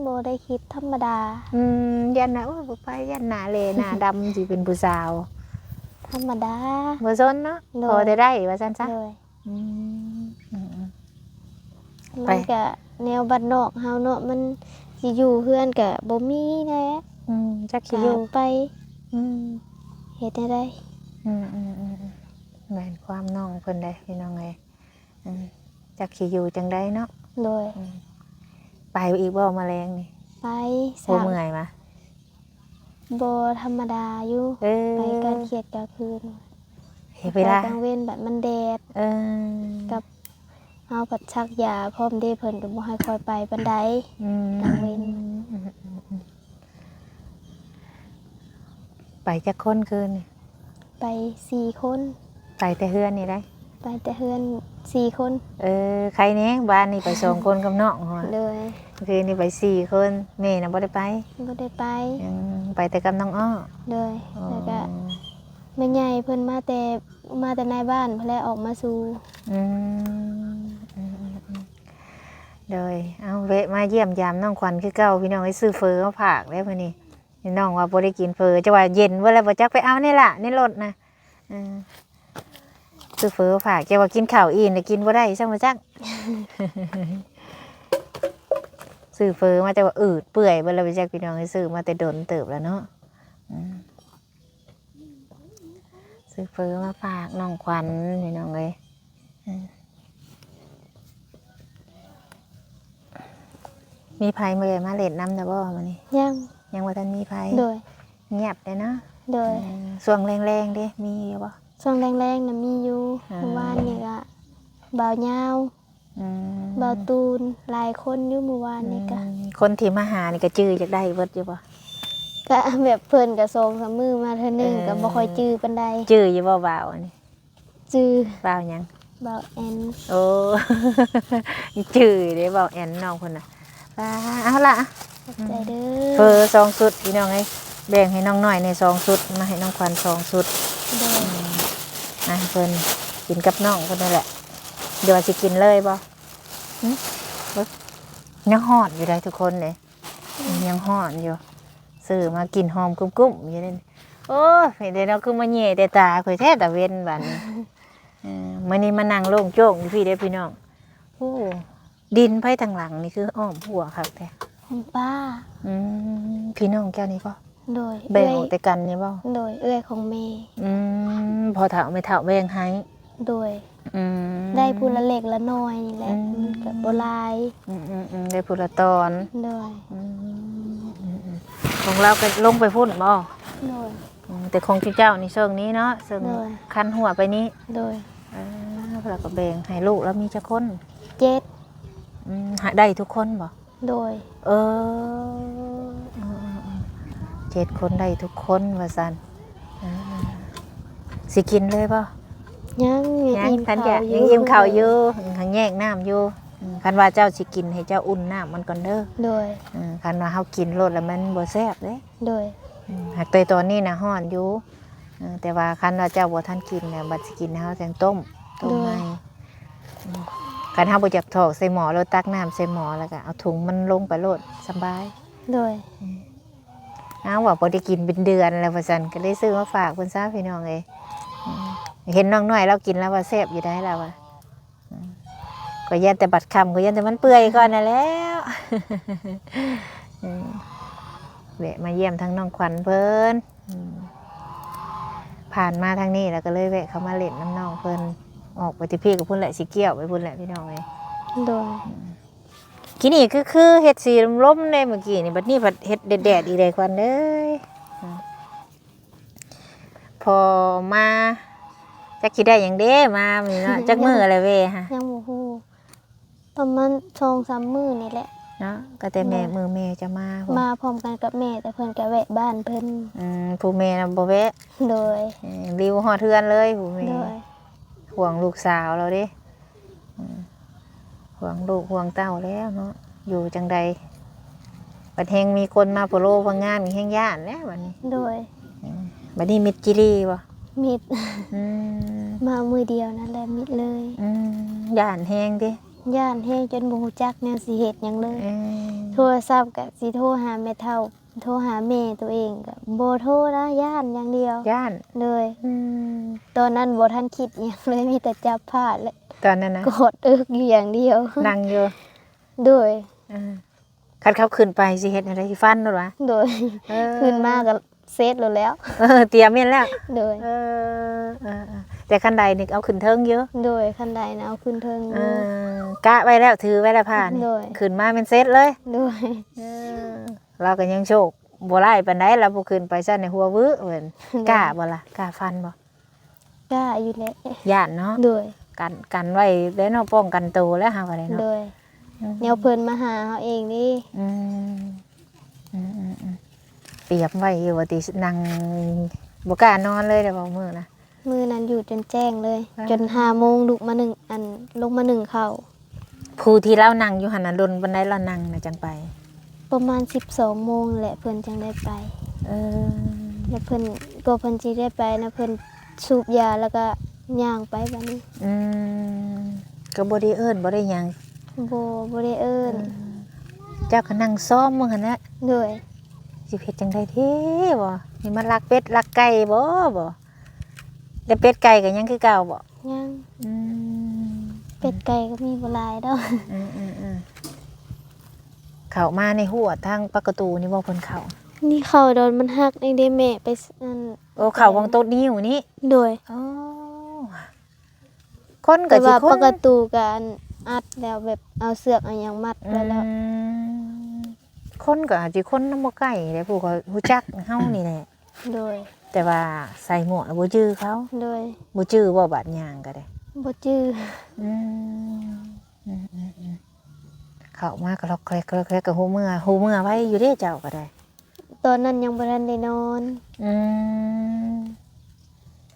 ບໍ່ໄດ້ຄິດ ທຳມະດາ. ອືມ ຢ້ານໜ້າ ໂອ້ຍ ບໍ່ໄປ ຢ້ານໜ້າເລ ໜ້າດຳ ຊິເປັນຜູ້ສາວ ທຳມະດາ ບໍ່ສົນເນາະ. ໂດຍ. ພໍແຕ່ໄດ້ວ່າຊັ້ນຊະ. ໂດຍ. ອືມ ອືມໆ ມັນກະແນວບ້ານນອກເຮົາເນາະ ມັນຊິຢູ່ເຮືອນກະບໍ່ມີແຫຼະ. ອືມ ຈັກຊິຢູ່ ໄປ. ອືມ ເຮັດແນວໃດ? ອືມໆໆ ແມ່ນຄວາມນ້ອງເພິ່ນເດ້ ພີ່ນ້ອງເອີຍ. ອືມ ຈັກຊິຢູ່ຈັ່ງໃດເນາະ. ໂດຍ. ອືມ ໄປອີກບໍ່ ມະແລງນີ້? ໄປ. ບໍ່ເມື່ອຍຫວາ? ບໍ່ ທຳມະດາຢູ່. ເອີ ໄປກາງຄຽດກາງຄືນ ເວລາກາງເວັນບັດມັນແດດ. ເອີ ກັບເຮົາພັດສັກຢາພ້ອມເດ້ ເພິ່ນກໍບໍ່ໃຫ້ຂ້ອຍໄປປານໃດ. ອືມ ກາງເວັນ. ອືມໆໆ ໄປຈັກຄົນຄືນນີ້? ໄປສີ່ຄົນ. ໄປແຕ່ເຮືອນນີ້ໄດ໋? ໄປແຕ່ເຮືອນສີ່ຄົນ. ເອີ ໃຄແດ່ ບ້ານນີ້ໄປສອງຄົນກັບນ້ອງ. ໂດຍ. ຄືນນີ້ໄປສີ່ຄົນ. ແມ່ນະບໍ່ໄດ້ໄປ? ບໍ່ໄດ້ໄປ. ອືມ ໄປແຕ່ກັບນ້ອງອ້ອ. ໂດຍ. ອໍ ແລ້ວກະແມ່ໃຫຍ່ເພິ່ນມາແຕ່ ມາແຕ່ໃນບ້ານພຸ້ນແຫຼະ ອອກມາສູ່. ອືມ ອືມໆໆ ໂດຍ. ເອົາ ແວະມາຢ້ຽມຢາມນ້ອງຂວັນຄືເກົ່າ ພີ່ນ້ອງເອີຍ. ຊື້ເຝີມາຝາກແລ້ວມື້ນີ້. ນ້ອງວ່າບໍ່ໄດ້ກິນເຝີ ເຈົ້າວ່າເຢັນເບິດແລ້ວບໍ່ຈັກ ໄປເອົາໃນລະ ໃນລົດນະ. ເອີ ຊື້ເຝີຝາກ ເຈົ້າວ່າກິນເຂົ້າອີ່ມແລ້ວກິນບໍ່ໄດ້ຊ້ຳບໍ່ຈັກ. ຊື້ເຝີມາ ເຈົ້າວ່າອືດເປື່ອຍເບິດແລ້ວບໍ່ຈັກ ພີ່ນ້ອງເອີຍ. ຊື້ມາແຕ່ດົນເຕີບແລ້ວເນາະ. ອືມ ຊື້ເຝີມາຝາກນ້ອງຂວັນ ພີ່ນ້ອງເອີຍ. ເອີ ມີໃຜມາ ມາຫຼິ້ນນຳແລ້ວບໍ່ມື້ນີ້? ຍັງ ຍັງບໍ່ທັນມີໃຜ. ໂດຍ. ງຽບເດ້ເນາະ. ໂດຍ. ເອີ ຊ່ວງແລງໆເດ້ ມີຢູ່ບໍ່? ຊ່ວງແລງໆນະມີຢູ່. ອ່າ ມື້ວານນີ້ກະບ່າວຍາວ ອືມ ບ່າວຕູນ ຫຼາຍຄົນຢູ່ມື້ວານນີ້ກະ. ອືມ ຄົນທີ່ມາຫານີ້ກະຈື່ຢາກໄດ້ເບິດຢູ່ບໍ່? ກະແບບເພິ່ນກະສອງສາມມື້ມາເທື່ອໜຶ່ງ. ເອີ ກະບໍ່ຄ່ອຍຈື່ປານໃດ. ຈື່ຢູ່ບໍ່ບ່າວອັນນີ້? ຈື່. ບ່າວຫຍັງ? ບ່າວແອນ. ໂອ້ ຈື່ເດ້ ບ່າວແອນ ນ້ອງເພິ່ນນະ. ປ້າ ເອົາລະ ຂອບໃຈເດີ. ເຝີສອງຊຸດ ພີ່ນ້ອງເອີຍ ແບ່ງໃຫ້ນ້ອງນ້ອຍໃນສອງຊຸດ ມາໃຫ້ນ້ອງຂວັນສອງຊຸດ. ໂດຍ. ອືມ ໃຫ້ເພິ່ນກິນກັບນ້ອງເພິ່ນນັ້ນແຫຼະ. ດຽວຊິກິນເລີຍບໍ່? ຫຶ ເບິ່ງ ຍັງຮ້ອນຢູ່ໃດ໋ທຸກຄົນເດ້. ອືມ ຍັງຮ້ອນຢູ່ ຊື້ມາກິ່ນຫອມກຸ້ມໆຢູ່ເດ້. ໂອ້ຍ ເປັນໃດເນາະ ຄືມາແຍ່ແຕ່ຕາຂ້ອຍແທ້ຕາເວັນບາດນີ້. ເອີ ມື້ນີ້ມານັ່ງໂລ່ງໂຈ້ງຢູ່ພີ້ເດ້ພີ່ນ້ອງ. ໂອ້ ດິນໃຜທາງຫຼັງນີ້ຄືອ້ອມຮົ້ວຄັກແທ້? ຂອງປ້າ. ອືມ ພີ່ນ້ອງເຈົ້ານີ້ບໍ່? ໂດຍ. ແບ່ງເອົາແຕ່ກັນນີ້ບໍ່? ໂດຍ ເອື້ອຍຂອງແມ່. ອືມ ພໍ່ເຖົ້າແມ່ເຖົ້າແບ່ງໃຫ້. ໂດຍ. ອືມ ໄດ້ຜູ້ລະເລັກລະນ້ອຍນີ້ແຫຼະ. ອືມ ມັນກໍບໍ່ຫຼາຍ. ອືມໆໆ ໄດ້ຜູ້ລະຕອນ. ໂດຍ. ອືມ ຂອງລາວກໍລົງໄປພຸ້ນບໍ່? ໂດຍ. ອືມ ແຕ່ຂອງເຈົ້ານີ້ເຊິ່ງນີ້ເນາະ ເຊິ່ງ ໂດຍ ຄັນຫົວໄປນີ້. ໂດຍ. ເອີ ລາວກໍແບ່ງໃຫ້ລູກລາວມີຈັກຄົນ? ເຈັດ. ອືມ ໃຫ້ໄດ້ທຸກຄົນບໍ່? ໂດຍ. ເອີ ເອີໆໆ ເຈັດຄົນໄດ້ທຸກຄົນວ່າຊັ້ນ. ເອີ ຊິກິນເລີຍບໍ່? ຍັງ ຍັງ ຍັງອີ່ມ ຍັງ ເຂົ້າຢູ່ ຍັງອີ່ມເຂົ້າຢູ່ ຍັງແຍກນ້ຳຢູ່. ອືມ ຄັນວ່າເຈົ້າຊິກິນໃຫ້ເຈົ້າອຸ່ນນ້ຳມັນກ່ອນເດີ. ໂດຍ. ເອີ ຄັນວ່າເຮົາກິນໂລດແລ້ວມັນບໍ່ແຊບເດ້. ໂດຍ. ອືມ ຫາກແຕ່ຕອນນີ້ນະຮ້ອນຢູ່. ເອີ ແຕ່ວ່າຄັນວ່າເຈົ້າບໍ່ທັນກິນນະ ບັດຊິກິນເຮົາຈັ່ງຕົ້ມ ຕົ້ມໃໝ່. ໂດຍ. ອືມ ຄັນເຮົາບໍ່ຢາກຖອກໃສ່ໝໍ້ ແລ້ວຕັກນ້ຳໃສ່ໝໍ້ ແລ້ວກໍເອົາຖົງມັນລົງໄປໂລດ ສະບາຍ. ໂດຍ. ອືມ ເອົາ ວ່າບໍ່ໄດ້ກິນເປັນເດືອນແລ້ວວ່າຊັ້ນ ກໍເລີຍຊື້ມາຝາກເພິ່ນຊະ ພີ່ນ້ອງເອີຍ. ອືມ ເຫັນນ້ອງນ້ອຍລາວກິນລາວວ່າແຊບຢູ່ໃດ໋ລາວວ່າ. ອືມ ຂ້ອຍຢ້ານແຕ່ບັດຄ່ຳ ຂ້ອຍຢ້ານແຕ່ມັນເປື່ອຍກ່ອນນັ້ນແຫຼ້ວ. ອືມ ແວະມາຢ້ຽມທາງນ້ອງຂວັນເພິ່ນ. ອືມ ຜ່ານມາທາງນີ້ແລ້ວກໍເລີຍແວະເຂົ້າມາຫຼິ້ນນຳນ້ອງເພິ່ນ ອອກໄປແຕ່ພີ້ກໍພຸ້ນແຫຼະ ຊິກ້ຽວໄປພຸ້ນແຫຼະ ພີ່ນ້ອງເອີຍ. ໂດຍ. ອືມ ກີ້ນີ້ຄື ຄືເຮັດສີລົມໆເດ້ ມື້ກີ້ນີ້ ບັດນີ້ພັດເຮັດແດດໆອີກເດ້ ຂວັນເອີຍ. ອືມ ພໍມາ ຈັກຊິໄດ້ຫຍັງເດ້ ມາມື້ນີ້ເນາະ. ຈັກມື້ແລ້ວເວຫະ? ຍັງບໍ່ຮູ້ ປະມານສອງສາມມື້ນີ້ແຫຼະ. ເນາະ ກໍແຕ່ແມ່ ໂດຍ ມື້ແມ່ຈະມາພຸ້ນ ມາພ້ອມກັນກັບແມ່ ແຕ່ເພິ່ນກໍແວະບ້ານເພິ່ນ. ອືມ ຜູ້ແມ່ນະບໍ່ແວະ? ໂດຍ. ເອີ ລິວຮອດເຮືອນເລີຍຜູ້ແມ່. ໂດຍ. ຫ່ວງລູກສາວລາວເດ້. ອືມ ຫ່ວງລູກຫ່ວງເຕົ້າແລ້ວເນາະ ຢູ່ຈັ່ງໃດ ບັດແຮ່ງມີຄົນມາໂປໂລມາງານ ແຮ່ງຢ້ານແລ້ວບັດນີ້. ໂດຍ. ເອີ ບັດນີ້ມິດຈີ່ລີບໍ່? ມິດ. ອືມ ມາມື້ດຽວນັ້ນແຫຼະມິດເລີຍ. ອືມ ຢ້ານແຮງຕິ? ຢ້ານແຮງຈົນບໍ່ຮູ້ຈັກແນວຊິເຮັດຫຍັງເລີຍ. ເອີ ໂທລະສັບກໍຊິໂທຫາແມ່ເຖົ້າ ໂທຫາແມ່ໂຕເອງກໍບໍ່ໂທນະ ຢ້ານຢ່າງດຽວ. ຢ້ານ? ໂດຍ. ອືມ ຕອນນັ້ນບໍ່ທັນຄິດຫຍັງເລີຍ ມີແຕ່ຈັບຜ້າ ແລະ ຕອນນັ້ນນະ ກອດເອິກຢູ່ຢ່າງດຽວ. ນັ່ງຢູ່? ໂດຍ. ເອີ ຄັນເຂົາຂຶ້ນໄປຊິເຮັດແນວໃດ? ຊິຟັນໂລດຫວາ? ໂດຍ. ເອີ ຂຶ້ນມາກໍເສັດໂລດແລ້ວ. ເອີ ຕຽມແມ່ນແລ້ວ. ໂດຍ. ເອີ ເອີ ເອີ ແຕ່ຄັນໄດນີ້ເອົາຂຶ້ນເທິງຢູ່? ໂດຍ ຄັນໄດນະເອົາຂຶ້ນເທິງຢູ່. ເອີ ກະໄວ້ແລ້ວ ຖືໄວ້ແລ້ວຜ້ານີ້. ໂດຍ. ຂຶ້ນມາແມ່ນເສັດເລີຍ. ໂດຍ. ເອີ ລາວກໍຍັງໂຊກບໍ່ຮ້າຍປານໃດ ລາວບໍ່ຂຶ້ນໄປຊັ້ນໃນຫົວວືເພິ່ນ. ໂດຍ. ກ້າບໍ່ລະ? ກ້າຟັນບໍ່? ກ້າຢູ່ແຫຼະ. ຢ້ານເນາະ. ໂດຍ. ກັນ ກັນໄວ້ແລ້ວເນາະ ປ້ອງກັນໂຕແລ້ວເຮົາກໍໄດ້ເນາະ. ໂດຍ. ອືມ ແນວເພິ່ນມາຫາເຮົາເອງເດ້. ອືມ ອືມໆໆ ຕຽມໄວ້ຢູ່ວ່າຕິ ນັ່ງບໍ່ກ້ານອນເລີຍເດ້ບໍ່ມື້ນະ? ມື້ນັ້ນຢູ່ຈົນແຈ້ງເລີຍ. ອ່າ ຈົນຫ້າໂມງລຸກມາໜຶ້ງ ອັນ ລົງມາໜຶ້ງເຂົ້າ. ຜູ້ທີ່ລາວນັ່ງຢູ່ຫັ້ນນະ ດົນປານໃດລາວນັ່ງນະຈັ່ງໄປ? ປະມານສິບສອງໂມງແຫຼະ ເພິ່ນຈັ່ງໄດ້ໄປ. ເອີ ແລ້ວເພິ່ນ ກໍເພິ່ນຊິໄດ້ໄປນະ ເພິ່ນສູບຢາແລ້ວກໍຍ່າງໄປບັດນີ້. ອືມ ກໍບໍ່ໄດ້ເອີ້ນ ບໍ່ໄດ້ຫຍັງ? ບໍ່ ບໍ່ໄດ້ເອີ້ນ. ເອີ ເຈົ້າກໍນັ່ງຊອມເບິ່ງຫັ້ນແຫຼະ. ໂດຍ. ຊິເຮັດຈັ່ງໃດເດ້ບໍ່? ນີ້ມາລັກເປັດລັກໄກ່ບໍ່ ບໍ່? ແຕ່ເປັດໄກ່ກໍຍັງຄືເກົ່າບໍ່? ຍັງ. ອືມ ເປັດໄກ່ກໍມີບໍ່ຫຼາຍດອກ. ອືມໆໆ ເຂົ້າມາໃນຮົ້ວທາງປະຕູນີ້ບໍ່ເພິ່ນເຂົ້າ? ນີ້ເຂົ້າດອນມັນຫັກນີ້ເດ້ແມ່ ໄປ ອັນ ໂອ້ ເຂົ້າວັງໂຕດນິ້ວນີ້? ໂດຍ. ໂອ້ ຄົນກໍຊິຄົນ ແຕ່ວ່າປະຕູກໍອັນອັດແລ້ວ ແບບເອົາເຊືອກເອົາຫຍັງມັດໄວ້ແລ້ວ. ອືມ ຄົນກໍອາດຊິຄົນນຳບໍ່ໄກເດ້ ຜູ້ເຂົາຮູ້ຈັກເຮົານີ້ແຫຼະ. ໂດຍ. ແຕ່ວ່າໃສ່ໝວກແລ້ວບໍ່ຈື່ເຂົາ. ໂດຍ. ບໍ່ຈື່ບໍ່ບາດຍ່າງກໍໄດ້? ບໍ່ຈື່. ອືມ ອືມໆໆ ເຂົ້າມາກໍລັອກແຄລັອກແຄລັອກ ກໍຮູ້ເມືອ ຮູ້ເມືອໄວຢູ່ເດ້ເຈົ້າກໍໄດ້. ຕອນນັ້ນຍັງບໍ່ທັນໄດ້ນອນ. ອືມ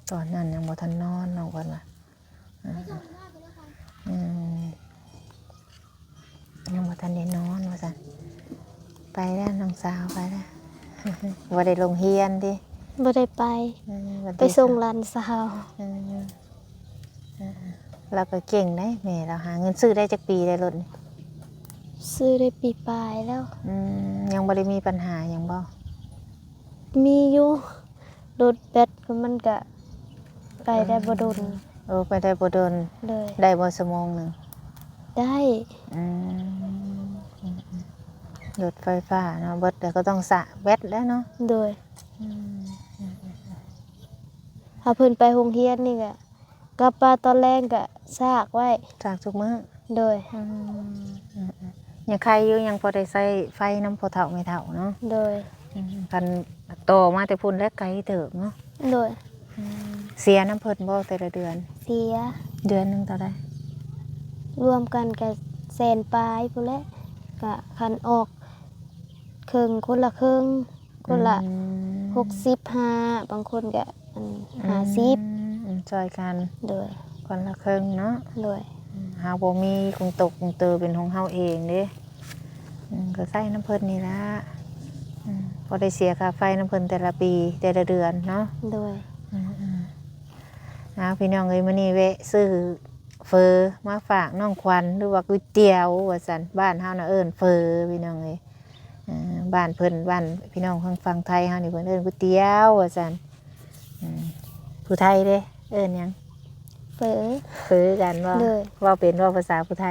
ຕອນນັ້ນຍັງບໍ່ທັນນອນ ນ້ອງເພິ່ນວ່າ. ອືມ ອືມ ຍັງບໍ່ທັນໄດ້ນອນວ່າຊັ້ນ. ໄປແລ້ວນ້ອງສາວ ໄປແລ້ວ. ບໍ່ໄດ້ລົງຮຽນຕິ? ບໍ່ໄດ້ໄປ. ອືມ ໄປສົ່ງຫຼານສາວ. ອືມ ເອີ ລາວກໍເກັ່ງໄດ໋ ແມ່ລາວຫາເງິນ. ຊື້ໄດ້ຈັກປີແລ້ວລົດນີ້? ຊື້ໄດ້ປີປາຍແລ້ວ. ອືມ ຍັງບໍ່ໄດ້ມີບັນຫາຫຍັງບໍ່? ມີຢູ່ ລົດແບັດກໍມັນກະໄປໄດ້ບໍ່ດົນ. ເອີ ໂອ້ ໄປໄດ້ບໍ່ດົນ. ໂດຍ. ໄດ້ບໍ່ຊົ່ວໂມງໜຶ່ງ? ໄດ້. ອືມ ອືມໆ ລົດໄຟຟ້າເນາະ ເບິດແລ້ວກໍຕ້ອງສະແບັດແລ້ວເນາະ. ໂດຍ. ອືມ ອືມໆໆ ຖ້າເພິ່ນໄປໂຮງຮຽນນີ້ກະ ກັບມາຕອນແລງກະຊາກໄວ້ ຊາກທຸກມື້. ໂດຍ. ອືມ ອືມໆ ຍັງໄຄຢູ່ ຍັງພໍໄດ້ໃຊ້ໄຟນຳພໍ່ເຖົ້າແມ່ເຖົ້າເນາະ. ໂດຍ. ອືມ ຄັນຕໍ່ມາແຕ່ພຸ້ນແລ້ວໄກເຕີບເນາະ. ໂດຍ. ອືມ ເສຍນຳເພິ່ນບໍ່ແຕ່ລະເດືອນ? ເສຍ. ເດືອນໜຶ່ງເທົ່າໃດ? ລວມກັນກະແສນປາຍພຸ້ນແຫຼະ ກະຄັນອອກເຄິ່ງ ຄົນລະເຄິ່ງ ຄົນລະ ອືມ ຫົກສິບຫ້າ ບາງຄົນກະ ອັນ ອືມ ຫ້າສິບ ອືມ ຊ່ອຍກັນ. ໂດຍ. ຄົນລະເຄິ່ງເນາະ. ໂດຍ. ອືມ ເຮົາບໍ່ມີກົງຕົກກົງເຕີເປັນຂອງເຮົາເອງເດ້. ອືມ ກໍໃຊ້ນຳເພິ່ນນີ້ລະ. ອືມ ພໍໄດ້ເສຍຄ່າໄຟນຳເພິ່ນແຕ່ລະປີ ແຕ່ລະເດືອນເນາະ. ໂດຍ. ອືມໆ ເອົາ ພີ່ນ້ອງເອີຍ ມື້ນີ້ແວະຊື້ເຝີມາຝາກນ້ອງຂວັນ ຫຼືວ່າກຸຍຕຽວວ່າຊັ້ນ ບ້ານເຮົານະເອີ້ນເຝີ ພີ່ນ້ອງເອີຍ. ເອີ ບ້ານເພິ່ນ ບ້ານພີ່ນ້ອງທາງຝັ່ງໄທເຮົານີ້ ເພິ່ນເອີ້ນກຸຍຕຽວວ່າຊັ້ນ. ອືມ ຜູ້ໄທເດ້ ເອີ້ນຫຍັງ? ເຝີ. ເຝີກັນບໍ່? ໂດຍ. ເວົ້າເປັນບໍ່ພາສາຜູ້ໄທ?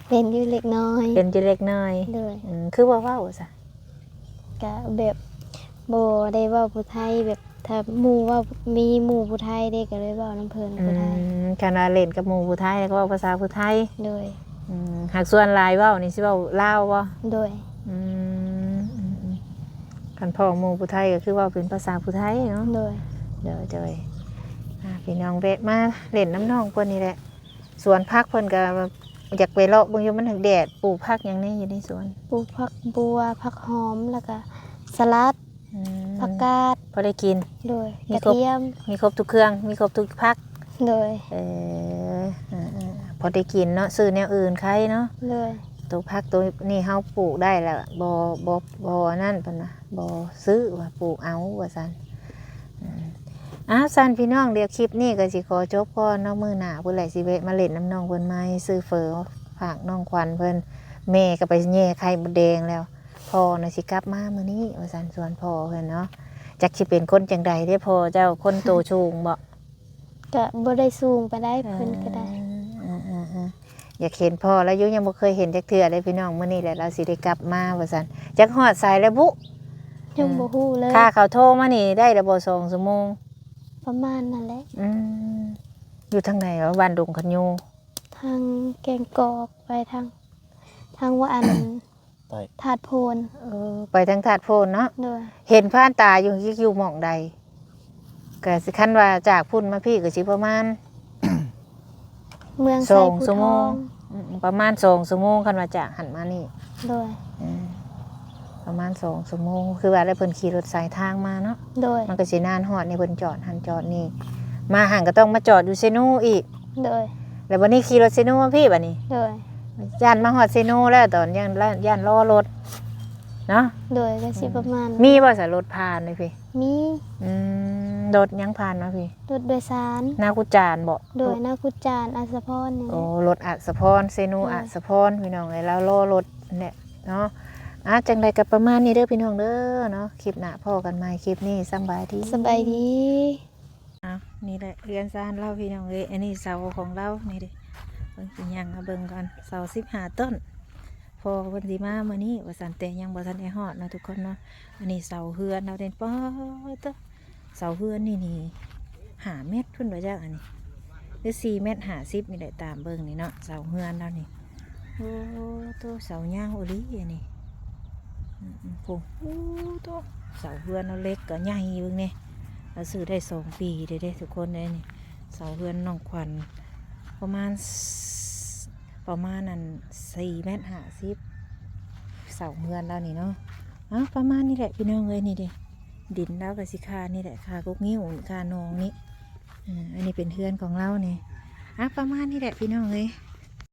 ເປັນຢູ່ເລັກນ້ອຍ. ເປັນຢູ່ເລັກນ້ອຍ. ໂດຍ. ອືມ ຄືບໍ່ເວົ້າຊະ? ກະແບບບໍ່ໄດ້ເວົ້າຜູ້ໄທ ແບບຖ້າໝູ່ເວົ້າ ມີໝູ່ຜູ້ໄທເດ້ ກໍເລີຍເວົ້ານຳເພິ່ນຜູ້ໄທ. ອືມ ຄັນວ່າຫຼິ້ນກັບໝູ່ຜູ້ໄທ ກໍເວົ້າພາສາຜູ້ໄທ. ໂດຍ. ອືມ ຫາກສ່ວນຫຼາຍເວົ້ານີ້ຊິເວົ້າລາວບໍ່? ໂດຍ. ອືມ ອືມໆ ຄັນພໍ້ໝູ່ຜູ້ໄທກໍຄືເວົ້າເປັນພາສາຜູ້ໄທເນາະ. ໂດຍ. ໂດຍໆ ອ່າ ພີ່ນ້ອງແວະມາຫຼິ້ນນຳນ້ອງເພິ່ນນີ້ແຫຼະ. ສວນຜັກເພິ່ນກໍ ຢາກໄປເລາະເບິ່ງຢູ່ ມັນຖືກແດດ. ປູກຜັກຫຍັງແດ່ຢູ່ໃນສວນ? ປູກຜັກບົວ ຜັກຫອມ ແລ້ວກະສະຫຼັດ ອືມ ຜັກກາດ ພໍໄດ້ກິນ. ໂດຍ ມີຄົບ ກະທຽມ ມີຄົບທຸກເຄື່ອງ ມີຄົບທຸກຜັກ. ໂດຍ ເອີ ເອີ ເອີ ພໍໄດ້ກິນເນາະ ຊື້ແນວອື່ນໄຄເນາະ. ໂດຍ ໂຕຜັກໂຕນີ້ເຮົາປູກໄດ້ແລ້ວ ບໍ່ ບໍ່ ບໍ່ອັນນັ້ນ ເພິ່ນວ່າ ບໍ່ຊື້ວ່າ ປູກເອົາວ່າຊັ້ນ. ອືມ ອ້າວ ຊັ້ນພີ່ນ້ອງ ດຽວຄລິບນີ້ກໍຊິຂໍຈົບກ່ອນເນາະ ມື້ໜ້າພຸ້ນແຫຼະ ຊິແວະມາຫຼິ້ນນຳນ້ອງເພິ່ນໃໝ່ ຊື້ເຝີຝາກນ້ອງຂວັນເພິ່ນ. ແມ່ກໍໄປແຍ່ໄຂ່ມົດແດງແລ້ວ ພໍ່ນະຊິກັບມາມື້ນີ້ວ່າຊັ້ນ ສ່ວນພໍ່ເພິ່ນເນາະ. ຈັກຊິເປັນຄົນຈັ່ງໃດເດ້ ພໍ່ເຈົ້າຄົນໂຕສູງບໍ່? ກະບໍ່ໄດ້ສູງປານໃດ ເອີ ເພິ່ນກໍໄດ້. ເອີໆໆ ຢາກເຫັນພໍ່ລາວຢູ່ ຍັງບໍ່ເຄີຍເຫັນຈັກເທື່ອເດ້ພີ່ນ້ອງ. ມື້ນີ້ແຫຼະລາວຊິໄດ້ກັບມາວ່າຊັ້ນ. ຈັກຮອດໃສແລ້ວບຸ? ຍັງບໍ່ຮູ້ເລີຍ. ຂ້າເຂົາໂທມານີ້ໄດ້ແລ້ວບໍ່ ສອງຊົ່ວໂມງ? ປະມານນັ້ນແຫຼະ. ອືມ ຢູ່ທາງໃດວະ ບ້ານດົງຄັນໂຍ? ທາງແກ້ງກອກ ໄປທາງ ທາງວ່າອັນ ໄປທາດໂພນ. ເອີ ໄປທາງທາດໂພນເນາະ. ໂດຍ ເຫັນຜ່ານຕາຢູ່ ຢູ່ໝ່ອງໃດ? ກະຊິ ຄັນວ່າຈາກພຸ້ນມາພີ້ກໍຊິປະມານ ເມືອງໄຊພູທອງ ສອງຊົ່ວໂມງ. ອືມ ປະມານສອງຊົ່ວໂມງ ຄັນວ່າຈາກຫັ້ນມານີ້. ໂດຍ ອືມ ປະມານສອງຊົ່ວໂມງ ຄືວ່າແລ້ວ ເພິ່ນຂີ່ລົດສາຍທາງມາເນາະ. ໂດຍ ມັນກໍຊິນານຮອດນີ້ ເພິ່ນຈອດຫັ້ນຈອດນີ້ ມາຫັ້ນກໍຕ້ອງມາຈອດຢູ່ເຊໂນອີກ. ໂດຍ ແລ້ວບັດນີ້ຂີ່ລົດເຊໂນມາພີ້ບັດນີ້. ໂດຍ ຢ້ານມາຮອດເຊໂນແລ້ວ ຕອນຢ້ານ ຢ້ານລໍລົດເນາະ. ໂດຍ ກໍຊິປະມານ ອືມ ມີບໍ່ສະລົດຜ່ານໄປພີ້? ມີ. ອືມ ລົດຫຍັງຜ່ານມາພີ້? ລົດໂດຍສານ. ນາຄູຈານບໍ? ໂດຍ ນາຄູຈານ ອັດສະພອນນີ້ແຫຼະ. ໂອ້ ລົດອັດສະພອນ ເຊໂນ ໂດຍ ອັດສະພອນ ພີ່ນ້ອງເອີຍ ລາວລໍລົດແຫຼະເນາະ. ອ່າ ຈັ່ງໃດກໍປະມານນີ້ເດີພີ່ນ້ອງເດີເນາະ ຄລິບໜ້າພໍ້ກັນໃໝ່. ຄລິບນີ້ສຳບາຍດີ ສະບາຍດີ. ອ້າວ ນີ້ແຫຼະເຮືອນຊານລາວພີ່ນ້ອງເອີຍ ອັນນີ້ເສົາຂອງລາວນີ້ເດ້. ເບິ່ງ ຊິຍ່າງມາເບິ່ງກ່ອນ ເສົາສິບຫ້າຕົ້ນ. ພໍ່ເພິ່ນຊິມາມື້ນີ້ວ່າຊັ້ນ ແຕ່ຍັງບໍ່ທັນໄດ້ຮອດເນາະທຸກຄົນເນາະ. ອັນນີ້ເສົາເຮືອນລາວເດ້ ປາດໂທ້ ເສົາເຮືອນນີ້ນີ້ຫ້າແມັດພຸ້ນບໍ່ຈັກ ອັນນີ້ ຫຼືສີ່ແມັດຫ້າສິບນີ້ແຫຼະ ຕາມເບິ່ງນີ້ເນາະ ເສົາເຮືອນລາວນີ້. ໂອ້ໂຕ ເສົາຍາວອີ່ຫຼີອັນນີ້. ອືມໆ ໂອ້ໂຕ ເສົາເຮືອນເນາະ ເຫຼັກກໍໃຫຍ່ເບິ່ງແດ່. ລາວຊື້ໄດ້ສອງປີແລ້ວເດ້ທຸກຄົນເອີຍນີ້. ເສົາເຮືອນນ້ອງຂວັນປະມານ ປະມານອັນສີ່ແມັດຫ້າສິບ ເສົາເຮືອນລາວນີ້ເນາະ. ເອົ້າ ປະມານນີ້ແຫຼະພີ່ນ້ອງເອີຍ ນີ້ເດ້ ດິນລາວກໍຊິຄານີ້ແຫຼະ ຄາກົກງິ້ວ ຄາໜອງນີ້. ເອີ ອັນນີ້ເປັນເຮືອນຂອງລາວນີ້. ອ່ະ ປະມານນີ້ແຫຼະພີ່ນ້ອງເອີຍ